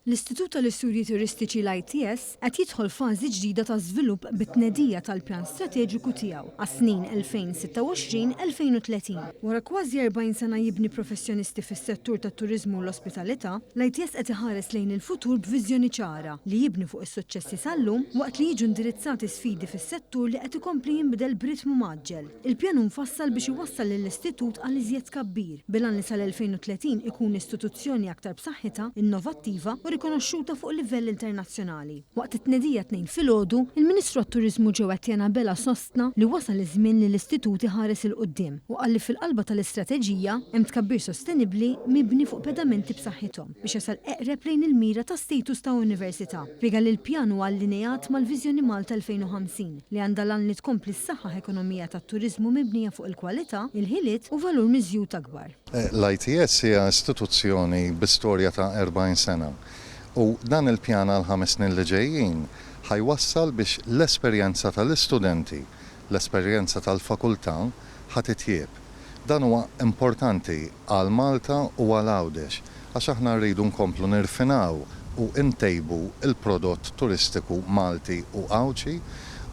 L-Istitut tal-Istudji Turistiċi l-ITS qed jidħol f'fażi ġdida ta' żvilupp bit-tnedija tal-pjan strateġiku tiegħu għas-snin 2026-2030. Wara kważi 40 sena jibni professjonisti fis-settur tat-turiżmu u l-ospitalità, l-ITS qed iħares lejn il-futur b'viżjoni ċara li jibni fuq is-suċċessi sal-lum waqt li jiġu indirizzati sfidi fis-settur li qed ikompli jinbidel b'ritmu mgħaġġel. Il-pjan hu mfassal biex iwassal lill-Istitut għal iżjed tkabbir, bil-għan li sal-2030 ikun istituzzjoni aktar b'saħħitha, innovattiva u rikonoxxuta fuq livell internazzjonali. Waqt it-tnedija t-Tnejn filgħodu, il-Ministru għat-Turiżmu Joe Etienne Abela sostna li wasal iż-żmien li l-Istitut iħares 'il quddiem u qal li fil-qalba tal-istrateġija hemm tkabbir sostenibbli mibni fuq pedamenti b'saħħithom biex jasal eqreb lejn il-mira ta' status ta' università. Spjega li l-pjan huwa allineat mal-Viżjoni Malta 2050 li għandha l-għan li tkompli ssaħħaħ ekonomija tat-turiżmu mibnija fuq il-kwalità, il-ħiliet u valur miżjud akbar. L-ITS hija istituzzjoni bi storja ta' 40 sena u dan il-pjan għall-ħames snin li ġejjin ħa jwassal biex l-esperjenza tal-istudenti, l-esperjenza tal-fakultà ħa titjieb. Dan huwa importanti għal Malta u għal Għawdex għax aħna rridu nkomplu nirfinaw u ntejbu l-prodott turistiku Malti u Għawdxi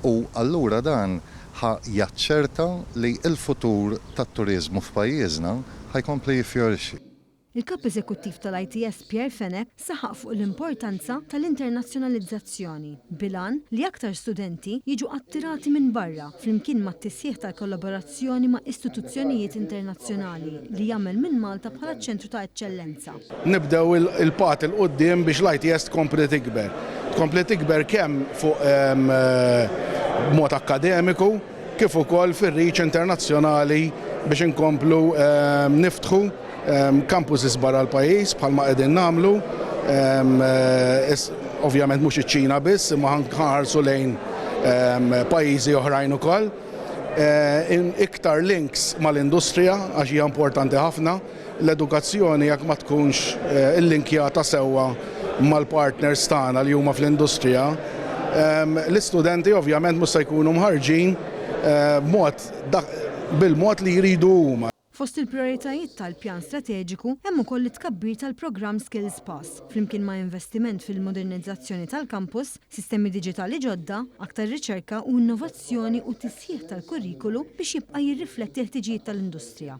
u allura dan ħa jaċċerta li l-futur tat-turiżmu f'pajjiżna ħa jkompli jiffjorixxi. Il-Kap Eżekuttiv tal-ITS Pierre Fenech saħaq fuq l-importanza tal-internazzjonalizzazzjoni, bil-għan li aktar studenti jiġu attirati minn barra flimkien mat-tisħiħ tal-kollaborazzjoni ma' istituzzjonijiet internazzjonali li jagħmel minn Malta bħala ċentru ta' eċċellenza. Nibdew il-path 'il quddiem biex l-ITS tkompli tikber. Tkompli tikber kemm fuq b'mod akkademiku kif ukoll fir-reach internazzjonali biex inkomplu niftħu campuses barra l-pajjiż bħalma qegħdin nagħmlu. Ovvjament mhux iċ-Ċina biss, imma nħarsu lejn pajjiżi oħrajn ukoll. Iktar links mal-industrija għax hija importanti ħafna. L-edukazzjoni jekk ma tkunx illinkjata sewwa mal-partners tagħna li huma fl-industrija, l-istudenti ovvjament mhux se jkunu mħarrġin b'mod bil-mod li jridu huma. Fost il-prijoritajiet tal-pjan strateġiku hemm ukoll it-tkabbir tal-programm Skills Pass, flimkien ma' investiment fil-modernizzazzjoni tal-kampus, sistemi diġitali ġodda, aktar riċerka u innovazzjoni u tisħiħ tal-kurrikulu biex jibqa' jirrifletti l-ħtiġijiet tal-industrija.